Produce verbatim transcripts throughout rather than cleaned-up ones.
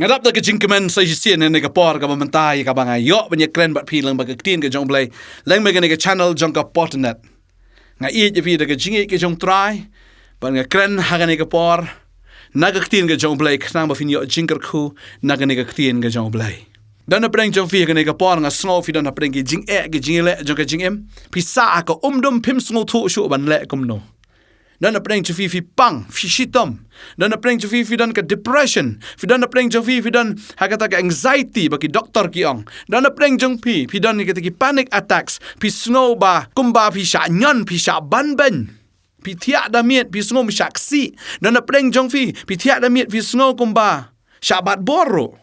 Nga dap da ka jingkmen sa shisien ha kane ka por kaba mynta ïa kaba nga ïoh ban ïakren bad phi lyngba ka ktien ka jong U Blei, lyngba kane ka channel jong ka Potternet. Nga ïeit ïa phi da ka jingïeit ka jong U Trai, bad nga kren ha kane ka por na ka ktien ka jong U Blei khnang ba phin ïoh jingkyrkhu na kane ka ktien ka jong U Blei. Don napdeng jong phi ha kane ka por nga sngew phi don hapdeng ki jingeh ki jingïaleh jong ka jingim. Phi sah ha ka umdum, phim sngewthuh shuh ban leh kumno. Don napdeng jong phi phi pang, phi shitom. Don napdeng jong phi phi don ka depression. Phi don napdeng jong phi phi don ha kata ka anxiety ba ki doktor ki ong. Don napdeng jong phi phi don ha kata ki panic attacks. Phi sngew ba kumba phi shah ñion, phi shah ban beiñ. Phi thiah da miet, phi sngew ba shah ksih. Don napdeng jong phi phi thiah da miet, phi sngew kumba shah bat bor ruh.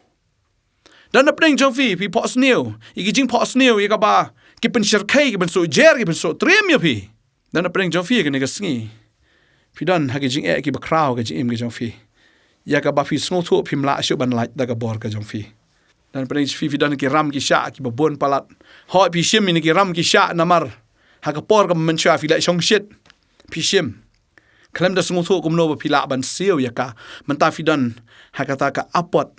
Don napdeng jong phi phi phohsniew ïa ki jingphohsniew ïa kaba ki pynshyrkhei, ki pynsuh jer, ki pynsuh triem ïa phi. Don napdeng jong phi ha kane ka sngi phi don ha ki jingeh kiba khraw ha ka jingim ka jong phi, ïa kaba phi sngewthuh phim lah shuh ban lait da ka bor ka jong phi. Don napdeng jong phi phi don ha ki ram ki shah kiba bun palat. Hooid, phi shim ïa ki ram ki shah namar ha ka por kaba mynshuwa phi la shongshit. Phi shim. Khlem da sngewthuh kumno ba phi lah ban siew ïa ka. Mynta phi don ha kata ka apot.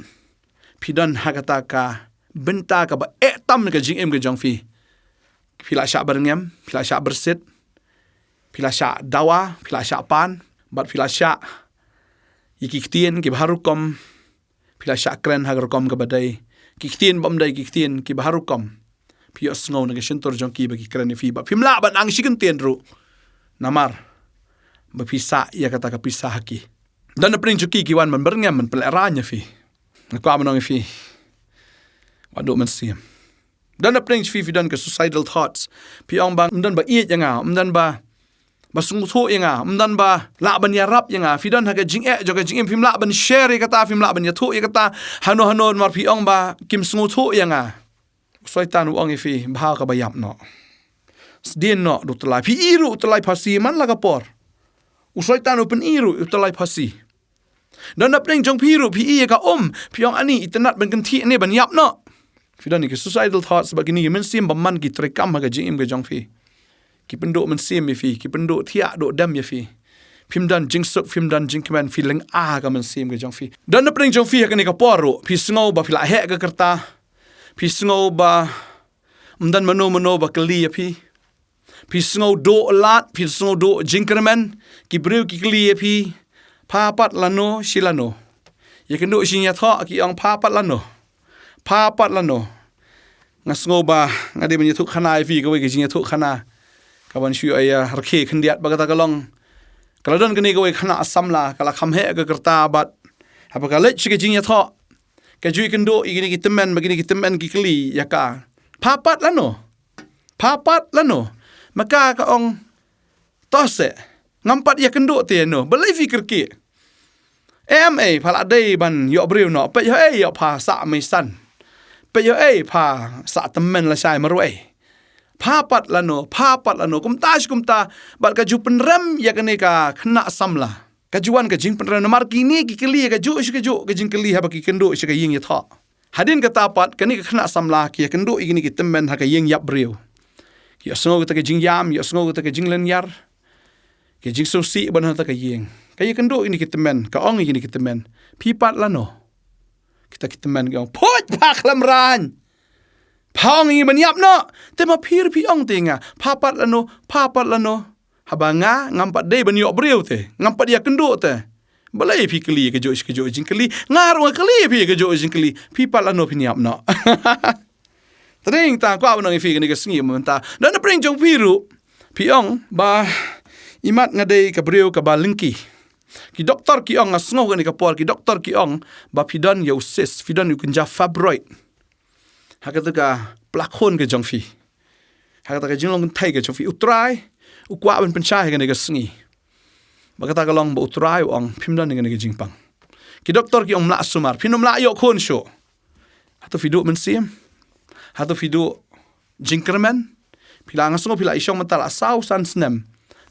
Phi don ha kata ka bynta kaba eh tam na ka jingim ka jong phi. Phi la shah byrngem, phi la shah byrsit, phi la shah dawa, phi la shah pan, bad phi la shah ïa ki ktien kiba har rukom. Phi la shah kren ha ka rukom kaba dei, ki ktien bym dei, ki ktien kiba har rukom. Phi ïohsngew na ka shyntur jong ki ba ki kren ïa phi bad phim lah ban ang shi kyntien ruh, namar ba phi sah ïa kata ka pisa ha ki. Don napdeng jong ki ki wan ban byrngem, ban pynlehraiñ ïa phi. Nga kwah ban ong ïa phi, wat duh mynsiem. Don napdeng jong phi phi don ka suicidal thoughts. Phi ong ba ym don ba ïeit ïa nga, ym don ba ba sngewthuh ïa nga, ym don ba lah ban ïarap ïa nga. Phi don ha ka jingeh jong ka jingim, phim lah ban share ïa kata, phim lah ban ïathuh ïa kata hano hano namar phi ong ba kim sngewthuh ïa nga. U Soitan u ong ïa phi, bha kaba ïap noh. Sdien noh da u tyllai. Phi i ruh u tyllai phasi man la ka por. U Soitan u pyni ruh u tyllai phasi. Don napdeng jong phi ruh phi i ïa ka um, phi ong ani itynnad ban kynthih ne ban ïap noh. Phi don ïa ki suicidal thoughts bad kine ki mynsiem bymman ki treikam ha ka jingim ka jong phi. Ki pynduh mynsiem ïa phi, ki pynduh thiah duh dem ïa phi. Phim don jingsuk, phim don jingkmen, phi lynga ha ka mynsiem ka jong phi. Don napdeng jong phi ha kane ka por ruh phi sngew ba phi la heh ka rta. Phi sngew ba ym don mano mano ba kylli ïa phi. Phi sngew duh lad, phi sngew duh jingkyrmen. Ki briew ki kylli ïa phi, pha pat lano shi lano. Ïakynduh shi jingïathoh, ki ong pha pat lano, pha pat lano. Nga sngew ba nga dei ban ïathuh khana ïa phi kawei ka jingïathuh khana kaban shu ïa rkhie khyndiat ba kata ka long, ka la don kane kawei ka khynnah samla ka la kham heh ka rta bad haba ka leit sha ka jingïathoh ka ju ïakynduh ïa kine ki tymmen, ba kine ki tymmen ki kylli ïa ka, pha pat lano, pha pat lano. Ma ka ka ong, to seh, ngam pat ïakynduh te ïano, balei phi kyrkieh? Em ei, pha la dei ban ïoh briew noh, peit ïoh ei ïoh pha sah meisan, peit ïoh ei pha sah tymmen lashai marwei. Pha pat lano, pha pat lano, kumta shi kumta. Bad ka ju pynrem ïa kane ka khynnah samla. Ka ju wan ka jingpynrem namar kine ki kylli ïa kajuh shi kajuh ka jingkylli haba ki kynduh sha ka ïing ïathoh. Hadien kata pat kane ka khynnah samla ki ïakynduh ïa kine ki tymmen ha ka ïing ïap briew. Ki ïohsngew kata ka jingïam, ïohsngew kata ka jinglynñiar, ka jingsngewsih ban ha kata ka ïing. Ka ïakynduh ïa kine ki tymmen, ka ong ïa kine ki tymmen, phi pat lano? Kita ki tymmen ki ong, phuit, pha khlem raiñ. Pha ong ïa ngi ban ïap noh, te ma phi ruh phi ong te ïa nga, pha pat lano, pha pat lano. Haba nga ngam pat dei ban ïoh briew te, ngam pat ïakynduh te, balei phi kylli ïa kajuh shi kajuh jingkylli? Nga ruh nga kylli ïa phi ïa kajuh jingkylli, phi pat lano phin ïap noh? Te dei tang kwah ban ong ïa phi kane ka sngi mynta, don napdeng jong phi ruh phi ong ba imat nga dei ka briew kaba lyngkhi. Ki doktor ki ong, nga sngew kane ka por ki doktor ki ong ba phi don ïa u cyst, phi don ïa u kynja fibroid ha kata ka plakhun ka jong phi, ha kata ka jinglong kynthei ka jong phi. U Trai u kwah ban pynshai ha kane ka sngi. Ba kata ka long ba U Trai u ong phim don ïa kane ka jingpang. Ki doktor ki ong ym lah sumar, phin ym lah ïoh khun shuh. Hato phi duh mynsiem? Hato phi duh jingkyrmen? Phi la, nga sngew phi la i shong mynta la saw san snem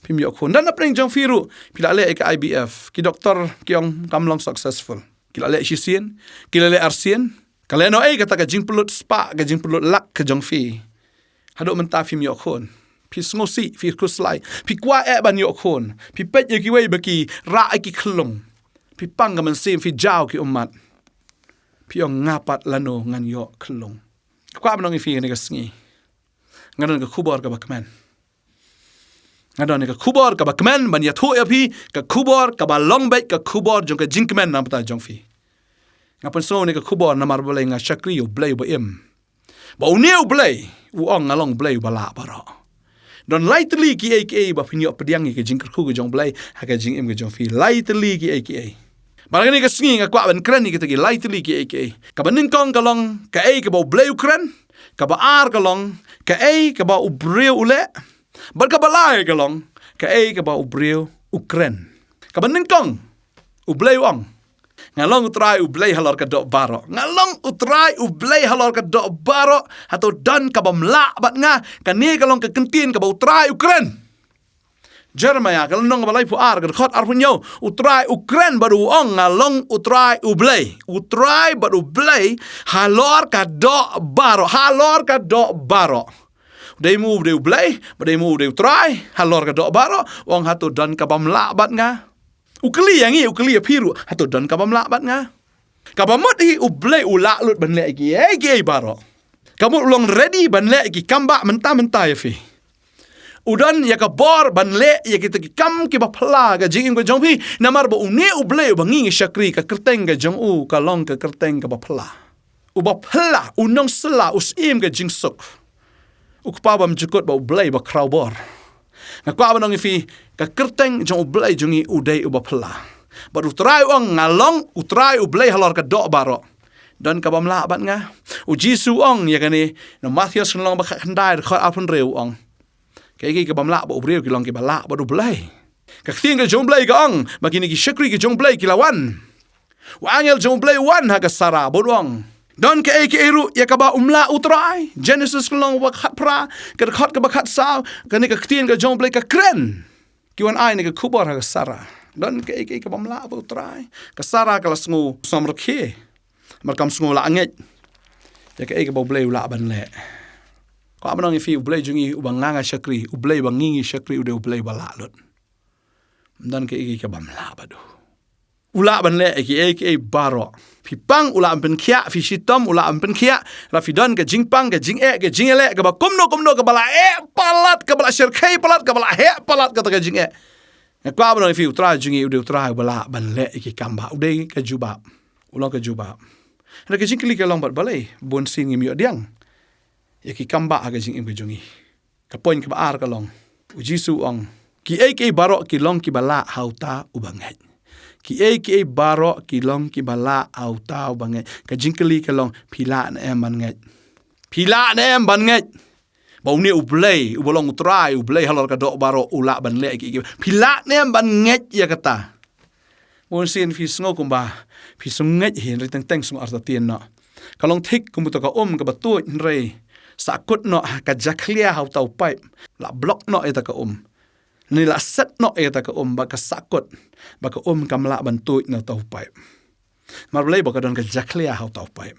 phim ïoh khun. Don napdeng jong phi ruh phi la leh ïa ka I V F, ki doktor ki ong kam long successful. Ki la leh shisien, ki la leh arsien. Ka leh noh ei kata ka jingpynlut spah, ka jingpynlut lak ka jong phi? Haduh mynta phim ïoh khun. Phi sngewsih, phi khuslai, phi kwah eh ban ïoh khun. Phi peit ïa kiwei ba ki rah ïa ki khyllung. Phi pang ka mynsiem, phi jaw ki ummat. Phi ong nga pat lano ngan ïoh khyllung. Kwah ban ong ïa phi kane ka sngi, nga don ka khubor kaba kmen. Nga don ka khubor kaba kmen ban ïathuh ïa phi, ka khubor kaba long beit ka khubor jong ka jingkmen na ka bynta jong phi. Nga pynsngew ïa ka khubor namar balei? Nga shakri ïa u Blei uba im. Ba une u Blei u ong nga long Blei uba lah baroh. Don lai tylli kiei kiei ba phin ïoh pdiang ïa ka jingkyrkhu ka jong u Blei ha ka jingim ka jong phi. Lai tylli kiei kiei. Bad ha kane ka sngi nga kwah ban kren ïa kita ki lai tylli kiei kiei. Kaba nyngkong ka long kaei kaba u Blei u kren. Kaba ar ka long kaei kaba u briew u leh. Bad kaba lai ka long kaei kaba u briew u kren. Kaba nyngkong, u Blei u ong, nga long u Trai u Blei halor ka doh baroh. Nga long u Trai u Blei halor ka doh baroh. Hato don kaba ym lah bad nga? Kane ka long ka kyntien kaba u Trai u kren. Jeremiah ka lynnong kaba laiphew ar, ka dkhot arphew hynñiew. U Trai u kren bad u ong, nga long u Trai u Blei, u Trai bad u Blei halor ka doh baroh, halor ka doh baroh. Dei mo u dei u Blei, ba dei mo u dei u Trai halor ka doh baroh. U ong hato don kaba ym lah bad nga? U kylli ïa ngi, u kylli ïa phi ruh, hato don kaba ym lah bad nga? Kaba mut hi u Blei u lah lut ban leh ïa kiei kiei baroh. Ka mut u long ready ban leh ïa ki kam ba mynta mynta ïa phi. U don ïa ka bor ban leh ïa kita ki kam kiba phylla ka jingim ka jong phi. Namar ba une u Blei uba ngi ngi shakri, ka kyrteng ka jong u ka long ka kyrteng kaba phylla. Uba phylla, u nongsylla, u syiem ka jingsuk. U Kpa bymjukut bad u Blei bakhraw bor. Nga kwah ban ong ïa phi, ka kyrteng jong u Blei jong ngi u dei uba phylla. Bad u Trai u ong, nga long u Trai u Blei halor ka doh baroh. Don kaba ym lah bad nga? U Jisu u ong ïa kane na Mathaios ka lynnong ba khatkhyndai, dkhot arphew hynriew, u ong, kaei kaei kaba ym lah bad u briew ki long kiba lah bad u Blei. Ka ktien ka jong u Blei ka ong ba kine ki shakri ki jong u Blei ki la wan. U angel jong u Blei u wan ha ka Sara bad u ong, don kaei kaei ruh ïa kaba ym lah u Trai. Genesis ka lynnong ba khatphra, ka dkhot kaba khatsaw, kane ka ktien ka jong u Blei ka kren. Ki wan ai ïa ka khubor ha ka Sara, don kaei kaei kaba ym lah bad u Trai. Ka Sara ka la sngew sngewrkhie, namar kam sngew lah ngeit ïa kaei kaba u Blei u lah ban leh. Kwah ban ong ïa phi, u Blei jong ngi uba nga nga shakri, u Blei uba ngi ngi shakri, u dei u Blei uba lah lut. Ym don kaei kaei kaba ym lah bad u. U lah ban leh ïa kiei kiei baroh. Phi pang, u lah ban pynkhiah. Phi shitom, u lah ban pynkhiah. Lada phi don ka jingpang, ka jingeh, ka jingeh leh kaba kumno kumno, kaba la eh palat, kaba la shyrkhei palat, kaba la heh palat kata ka jingeh, nga kwah ban ong ïa phi, u Trai jong ngi u dei u Trai uba lah ban leh ïa ki kam ba, u dei ka jubab. U long ka jubab. Hynrei ka jingkylli ka long, bad balei bun sien ngim ïoh pdiang ïa ki kam ba ha ka jingim ka jong ngi? Ka point kaba ar ka long, u Jisu u ong, kiei kiei baroh ki long kiba lah ha uta uba ngeit. Kiei kiei baroh ki long kiba lah ha uta uba ngeit. Ka jingkylli ka long, phi lah ne em ban ngeit? Phi lah ne em ban ngeit ba une u Blei uba long u Trai u Blei halor ka doh baroh u lah ban leh kiei kiei? Phi lah ne em ban ngeit ïa kata? Bun sien phi sngew kumba phi sngewngeit hi, hynrei teng teng sngew artatien noh. Ka long thik kum uta ka um kaba tuid, hynrei sahkut noh, ka jakhlia ha uta u paip. La block noh ïa uta ka um. Lane la set noh ïa uta ka um bad ka sahkut ba ka um kam lah ban tuid na uta u paip. Namar balei? Ba ka don ka jakhlia ha uta u paip.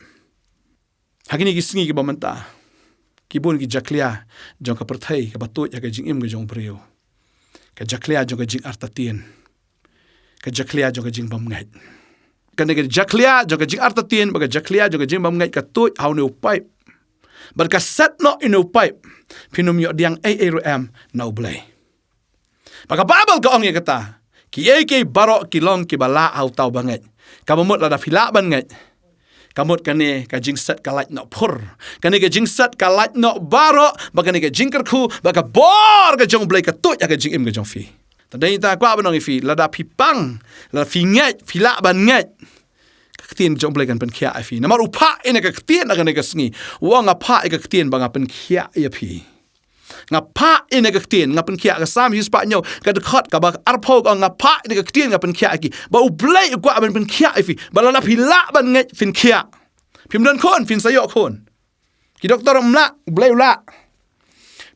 Ha kine ki sngi kiba mynta, ki bun ki jakhlia jong ka pyrthei kaba tuid ha ka jingim ka jong u briew. Ka jakhlia jong ka jingartatien. Ka jakhlia jong ka jingbymngeit. Kane ka jakhlia jong ka jingartatien bad ka jakhlia jong ka jingbymngeit ka tuid ha une u paip. Bad ka set noh ïa une u paip. Phin ym ïoh pdiang ei ei ruh em na u Blei. Bad ka Baibl ka ong ïa kata, kiei kiei baroh ki long kiba lah ha uta uba ngeit. Kaba mut lada phi lah ban ngeit, ka mut kane ka jingset ka lait noh phur. Kane ka jingset ka lait noh baroh, bad kane ka jingkyrkhu bad ka bor ka jong u Blei ka tuid ha ka jingim ka jong phi. Te dei ta kwah ban ong ïa phi, lada phi pang, lada phi ngeit, phi lah ban ngeit, ka ktien jong u Blei kan pynkhiah ïa phi. Namar u phah ïa kane ka ktien ha kane ka sngi. U ong, nga phah ïa ka ktien ba nga pynkhiah ïa phi. Nga phah ïa kane ka ktien, nga pynkhiah. Ka Salm shispah hynñiew, ka dkhot kaba arphew ka ong, nga phah ïa kane ka ktien, nga pynkhiah ïa ki. Ba u Blei u kwah ban pynkhiah ïa phi. Ba lada phi lah ban ngeit, phin khiah. Phim don khun, phin sa ïoh khun. Ki doktor ym lah, u Blei u lah.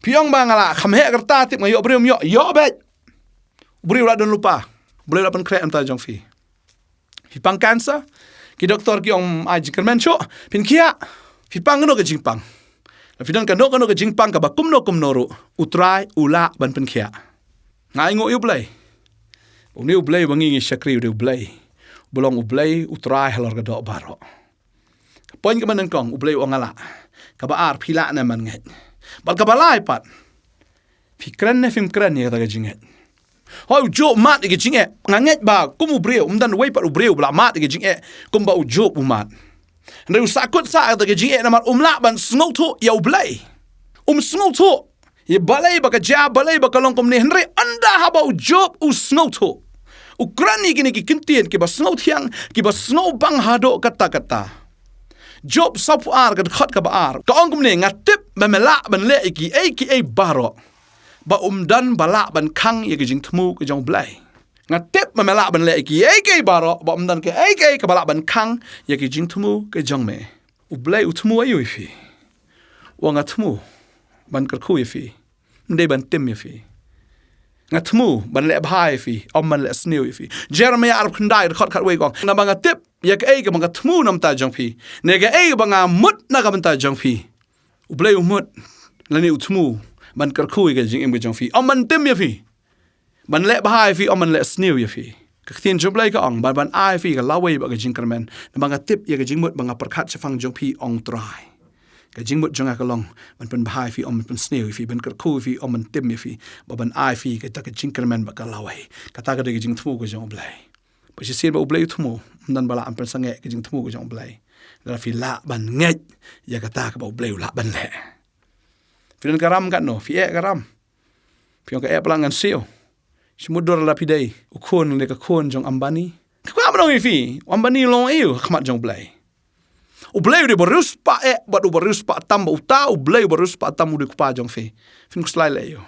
Phi ong ba nga lah kham heh ka rta, tip nga ïoh briew, ym ïoh, ïoh beit. U briew u lah don lypa, u Blei u lah pynkhreh na ka bynta jong phi. Phi pang cancer, ki doktor ki ong ai jingkyrmen shuh, phin khiah. Phi pang kano ka jingpang, lada phi don kano kano ka jingpang kaba kumno kumno ruh, u Trai u lah ban pynkhiah. Nga ainguh ïa u Blei. Une u Blei uba ngi ngi shakri u dei u Blei uba long u Blei u Trai halor ka doh baroh. Point kaba nyngkong, U Blei u ong nga lah. Kaba ar, phi lah ne em ban ngeit? Bad kaba lai pat, phi kren ne phim kren ïa kata ka jingngeit? Hooid, u Job u mad ïa ka jingeh. Nga ngeit ba kum u briew, ym don uwei pat u briew ba lah mad ïa ka jingeh kumba u Job u mad. Hynrei u sahkut sah ïa kata ka jingeh namar um lah ban sngewthuh ïa U Blei. Um sngewthuh ïa balei ba ka jia, balei ba ka long kumne. Hynrei ynda haba u Job u sngewthuh, u kren ïa kine ki kyntien kiba sngewthiang, kiba sngewbang haduh katta katta. Job sawphew ar, ka dkhot kaba ar, ka ong kumne: Nga tip ba me lah ban leh ïa kiei kiei baroh, ba ym don ba lah ban khang ïa ka jingthmu ka jong U Blei. Nga tip ba me lah ban leh ïa kiei kiei baroh, ba ym don kaei kaei kaba lah ban khang ïa ka jingthmu ka jong me. U Blei u thmu aïu ïa phi? U ong nga thmu ban kyrkhu ïa phi, ym dei ban tim ïa phi. Nga thmu ban leh bha ïa phi, ym ban leh sniew ïa phi. Jeremiah arphew khyndai, dkhot khatwei ka ong: Naba nga tip ïa kaei kaba nga thmu na bynta jong phi, ne kaei kaba nga mut na ka bynta jong phi. U Blei u mut lane u thmu ban kyrkhu ïa ka jingim ka jong phi, ym ban tim ïa phi, ban leh bha ïa phi, ym ban leh sniew ïa phi. Ka ktien jong U Blei ka ong ba ban ai ïa phi ka lawei bad ka jingkyrmen. Naba nga tip ïa ka jingmut ba nga pyrkhat shaphang jong phi, ong U Trai. Ka jingmut jong nga ka long ban pynbha ïa phi, ym ban pynsniew ïa phi, ban kyrkhu ïa phi, ym ban tim ïa phi, bad ban ai ïa phi kata ka jingkyrmen bad ka lawei. Kata ka dei ka jingthmu ka jong U Blei. Ba shisien ba U Blei u thmu, ym don ba lah ban pynsangeh ka jingthmu ka jong U Blei. Lada phi lah ban ngeit ïa kata kaba U Blei u lah ban leh. Phi don ka ram katno, phi eh ka ram. Phi ong ka eh palat ngan siew. Shu mutdur lada phi dei u khun ne ka khun jong Ambani. Nga kwah ban ong ïa phi, u Ambani u long aïu ha khmat jong U Blei? U Blei u dei uba riewspah eh bad uba riewspah tam, bad uta U Blei uba riewspah tam u dei u Kpa jong phi. Phin khuslai leh aïu?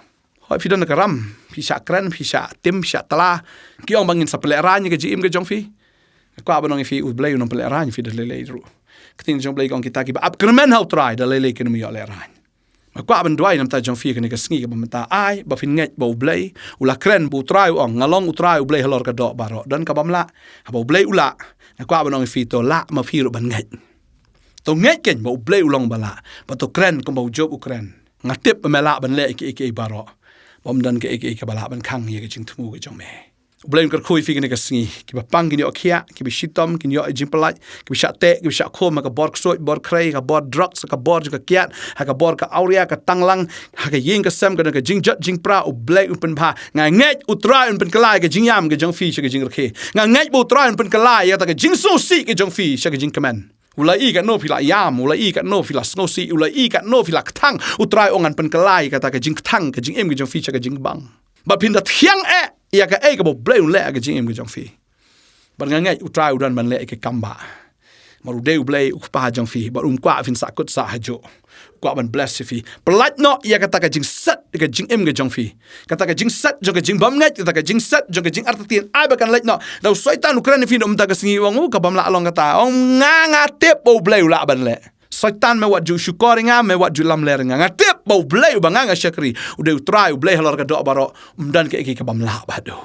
Hooid, phi don ka ram, phi shah kren, phi shah tim, phi shah tla. Ki ong ba ngin sa pynlehraiñ ïa ka jingim ka jong phi. Nga kwah ban ong ïa phi, U Blei un ym pynlehraiñ ïa phi da lei lei ruh. Ka ktien jong U Blei ka ong kita kiba ap kyrmen ha U Trai da lei lei kin ym ïoh lehraiñ. Nga kwah ban duwai na bynta jong phi kane ka sngi kaba mynta, ai ba phin ngeit ba U Blei u la kren, ba U Trai u ong nga long U Trai U Blei halor ka doh baroh. Don kaba ym lah? Haba U Blei u lah, nga kwah ban ong ïa phi, to lah ma phi ruh ban ngeit. To ngeit keiñ ba U Blei u long ba lah, bad to kren kumba u Job u kren: Nga tip ba me lah ban leh ïa kiei kiei baroh, ba ym don kaei kaei kaba lah ban khang ïa ka jingthmu ka jong me. U Blei un kyrkhu ïa phi kane ka sngi. Kiba pang kin ïoh khiah, kiba shitom kin ïoh jingpyllait, kiba shah teh, kiba shah khum ha ka bor ksuid, bor khrei, ha ka bor drugs, ha ka bor jong ka kiad, ha ka bor ka awria, ka tanglang, ha ka ïing ka sem, ka don ka jingjot jingpra, U Blei un pynbha. Nga ngeit U Trai un pynkylla ïa ka jingïam ka jong phi sha ka jingrkhie. Nga ngeit ba U Trai un pynkylla ïa kata ka jingsngewsih ka jong phi sha ka jingkmen. U la ïohi katno phi la ïam, u la ïohi katno phi la sngewsih, u la ïohi katno phi la kthang. U Trai u ong ngan pynkylla ïa kata ka jingkthang ka jingim ka jong phi sha ka jingbang. Bad phin da thiang eh ïa kaei kaba U Blei un leh ha ka jingim ka jong phi. Bad nga ngeit U Trai u don ban leh ïa ka kam ba, namar u dei U Blei u Kpa jong phi, bad um kwah phin sahkut sah hajuh. U kwah ban bless ïa phi. Pyllait noh ïa kata ka jingset ïa ka jingim ka jong phi. Kata ka jingset jong ka jingbymngeit, kata ka jingset jong ka jingartatien, ai ba kan leit noh. Da u Soitan u kren ïa phi na mynta ka sngi, u ong, u, kaba ym lah long kata. Ong nga, nga tip ba U Blei u lah ban leh. Soitan, me wat ju shukor ïa nga, me wat ju lamler ïa nga. Nga tip ba U Blei uba nga nga shakri, u dei U Trai U Blei halor ka doh baroh. Ym don kaei kaei kaba ym lah bad u.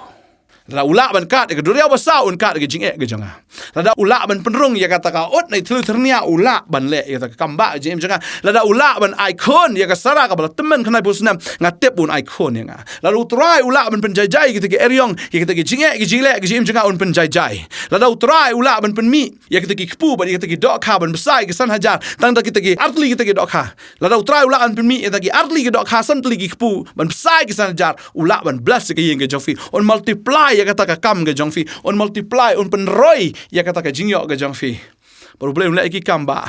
Lada u lah ban kad ïa ka duriaw basaw, un kad ïa ka jingeh ka jong nga. Lada u lah ban pynrung ïa kata ka ut na i thliew thyrnia, u lah ban leh ïa kata ka kam ba ka jingim jong nga. Lada u lah ban ai khun ïa ka Sara kaba la tymmen khyndai phew snem, nga tip un ai khun ïa nga. Lada U Trai u lah ban pynjai jai ïa kita ki eriong, ïa kita ki jingeh, ki jingleh, ki jingim jong nga, un pynjai jai. Lada U Trai u lah ban pynmih ïa kita ki kpu bad ïa kita ki dohkha ban bsa ïa ki san hajar, tang da kita ki artylli kita ki dohkha. Lada U Trai u lah ban pynmih ïa kita ki artylli ki dohkha, san tylli ki kpu ban bsa ïa ki san hajar, u lah ban bless ïa ka ïing ka jong phi. Un multiply ïa kata ka kam ka jong phi. Un multiply, un pynroi ïa kata ka jingïoh ka jong phi. Bad U Blei un leh ïa ki kam ba,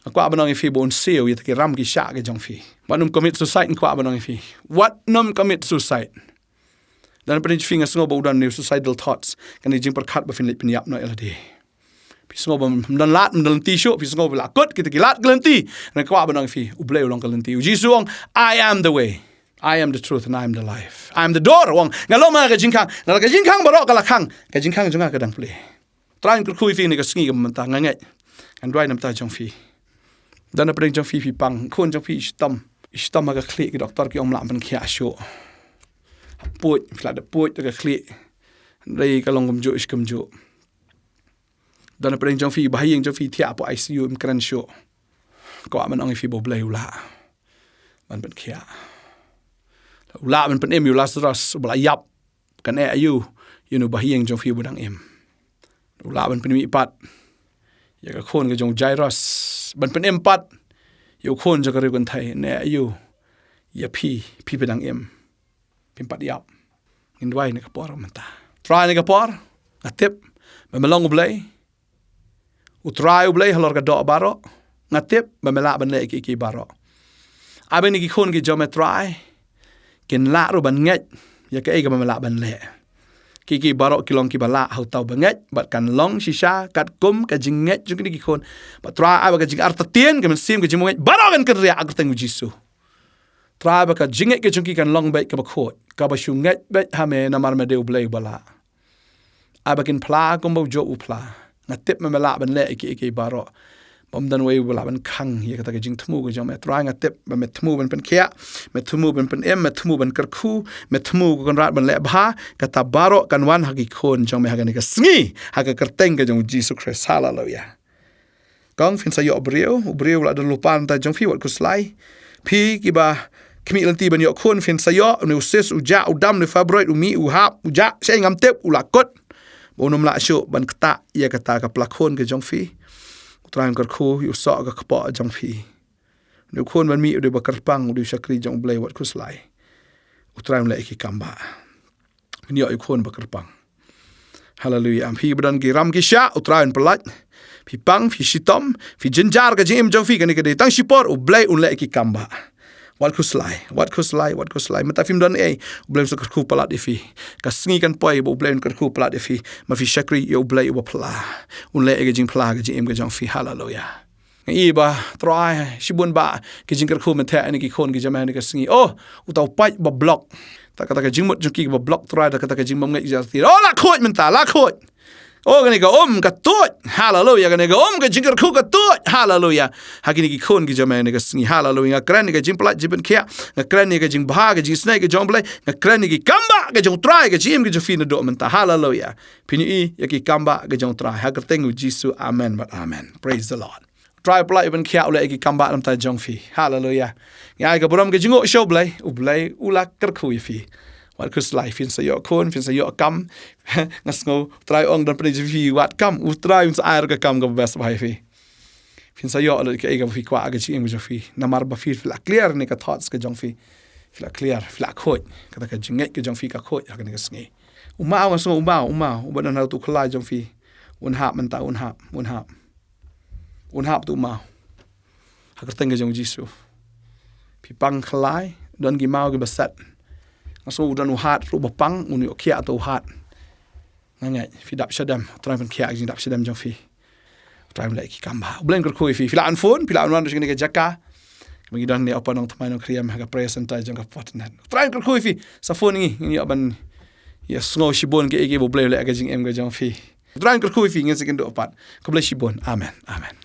nga kwah ban ong ïa phi, ba un siew ïa kita ki ram ki shah ka jong phi. Wat nym commit suicide, nga kwah ban ong ïa phi. Wat nym commit suicide. Don pdeng jong phi, nga sngew ba u don une u suicidal thoughts, kane ka jingpyrkhat ba phin leit pynïap noh ïa lade. Phi sngew ba ym don lad, ym don lynti shuh, phi sngew ba la kut kita ki lad ki lynti. Nga kwah ban ong ïa phi, U Blei u long ka lynti. U Jisu u ong, "I am the way, I am the truth, and I am the life. I am the door," u ong. Nga long ma nga ka jingkhang. Lada ka jingkhang baroh ka la khang, ka jingkhang jong nga ka dang plie. Trai un kyrkhu ïa phi kane ka sngi kaba mynta, nga ngeit. Ngan duwai na bynta jong phi. Don na pdeng jong phi, phi pang, khun jong phi i shitom. I shitom ha ka khlieh, ki doktor ki ong ym lah ban pynkhiah shuh. Puid, phi la dep puid da ka khlieh. Dei ka long kumjuh shi kumjuh. Don na pdeng jong phi, ba ha ïing jong phi thiah hapoh I C U, im kren shuh. Kwah ban ong ïa phi ba U Blei u lah ban pynkhiah. U lah ban pynim ïa u Lasaros uba la ïap. Kan eh aïu ïa une u ba ha ïing jong phi uba dang im? U lah ban pynmih pat ïa ka khun ka jong u Jairus, ban pynim pat ïa u khun jong ka riewkynthei, ne ïa u, ïa phi, phi phi dang im, phim pat ïap. Ngin duwai ha kane ka por mynta. Trai, ha kane ka por nga tip ba me long U Blei, U Trai U Blei halor ka doh baroh. Nga tip ba me lah ban leh kiei kiei baroh. Haba kine ki khun ki jong me Trai kin lah ruh ban ngeit ïa kaei kaba me lah ban leh. Kiei kiei baroh ki long kiba lah ha uta uba ngeit, bad kan long shisha katkum ka jingngeit jong kine ki khun. Bad Trai, ai ba ka jingartatien, ka mynsiem, ka jingngeit baroh kan kynriah ha ka kyrteng U Jisu. Trai, ba ka jingngeit ka jong ki kan long beit kaba khuid, kaba shu ngeit beit ha me namar me dei U Blei uba lah. Ai ba kin phla kumba u Job u phla. Nga tip ba me lah ban leh kiei kiei baroh. Bym don uwei uba lah ban khang ïa kata ka jingthmu ka jong me. Trai, nga tip ba me thmu ban pynkhiah, me thmu ban pynim, me thmu ban kyrkhu, me thmu, ko Kynrad, ban leh bha. Kata baroh kan wan ha ki khun jong me ha kane ka sngi, ha ka kyrteng ka jong U Jisu Khrist. Haleluia. Kong, phin sa ïoh briew, u briew u la don lypa na bynta jong phi, wat khuslai. Phi kiba khmih lynti ban ïoh khun, phin sa ïoh, une u cyst u jah, u dam, une u fibroid u mih u hap u jah, shaei ngam tip, u la kut. Ba un ym lah shuh ban ktah ïa kata ka pla khun ka jong phi. U Trai, un kyrkhu ïa u soh ka kpoh jong phi. Une u khun ban mih u dei uba kyrpang, u dei u shakri jong U Blei, wat khuslai. U Trai un leh ïa ki kam ba Ngin ïoh ïa u khun ba kyrpang. Haleluia. Phi ba don ki ram ki shah, U Trai un pyllait. Phi pang, phi shitom, phi jynjar ka jingim jong phi, kane ka dei tang shipor, U Blei un leh ïa ki kam ba. Wat khuslai, wat khuslai, wat khuslai. Mynta phim don ei, U Blei un sa kyrkhu palat ïa phi. Ka sngi kan poi ba U Blei un kyrkhu palat ïa phi. Ma phi shakri ïa U Blei uba phla. Un leh ïa ka jingphla ka jingim ka jong phi. Haleluia. Nga i ba Trai, shibun ba ki jingkyrkhu mynta ha kine ki khun ki jong me ha kane ka sngi. Oh, uta u pait ba block. Te kata ka jingmut jong ki ba block Trai, te kata ka jingbymngeit jong ki. Oh, la khuid mynta, la khuid. Oh, kane ka um ka tuid. Haleluia, kane ka um ka jingkyrkhu ka tuid. Haleluia. Ha kine ki khun ki jong me ha kane ka sngi. Haleluia. Nga kren ïa ka jingpyllait jingpynkhiah. Nga kren ïa ka jingbha, ka jingisynei ka jong U Blei. Nga kren ïa ki kam ba ka jong U Trai, ka jingim ka jong phi naduh mynta. Haleluia. Phin ïohi ïa ki kam ba ka jong U Trai. Ha ka kyrteng U Jisu. Amen bad amen. Praise the Lord. Trai u pyllait u pynkhiah, u leh ïa ki kam ba na bynta jong phi. Haleluia. Nga ai ka burom ka jingïoh sha U Blei, U Blei u la kyrkhu ïa phi. Wat khuslai, phin sa ïoh khun, phin sa ïoh kam. Nga sngew Trai ong don pynïaid jong phi wat kam, U Trai un sa ai ruh ka kam kaba best bha ïa phi. Phin sa ïoh lut kaei kaba phi kwah ha ka jingim ka jong phi. Namar ba phi, phi la clear ne ka thoughts ka jong phi. Phi la clear, phi la khuid. Kata ka jingngeit ka jong phi ka khuid ha kane ka sngi. U maw, nga sngew u maw, u maw uba don ha utu u khlaiñ jong phi. Un hap mynta, un hap, un hap. Un hap utu u maw. Ha ka kyrteng ka jong U Jisu. Phi pang khlaiñ, don ki maw kiba set. Nga sngew u don u hat ruh ba pang, un ïoh khiah utu u hat. Nga ngeit phi dap shadem, U Trai un pynkhiah ka jingdap shadem jong phi. U Trai un leh ïa ki kam ba. U Blei un kyrkhu ïa phi. Phi lah ban phone, phi lah ban wan sha kane ka jaka. Ngi don ne open nongthymmai nongkhriam ha ka prayer center jong ka Fortinet. U Trai un kyrkhu ïa phi. Sa phone ngi, ngin ïoh ban ïa sngew shibun kiei kiei ba U Blei u leh ha ka jingim ka jong phi. U Trai un kyrkhu ïa phi, ngin sa ïakynduh pat. Khublei shibun. Amen. Amen.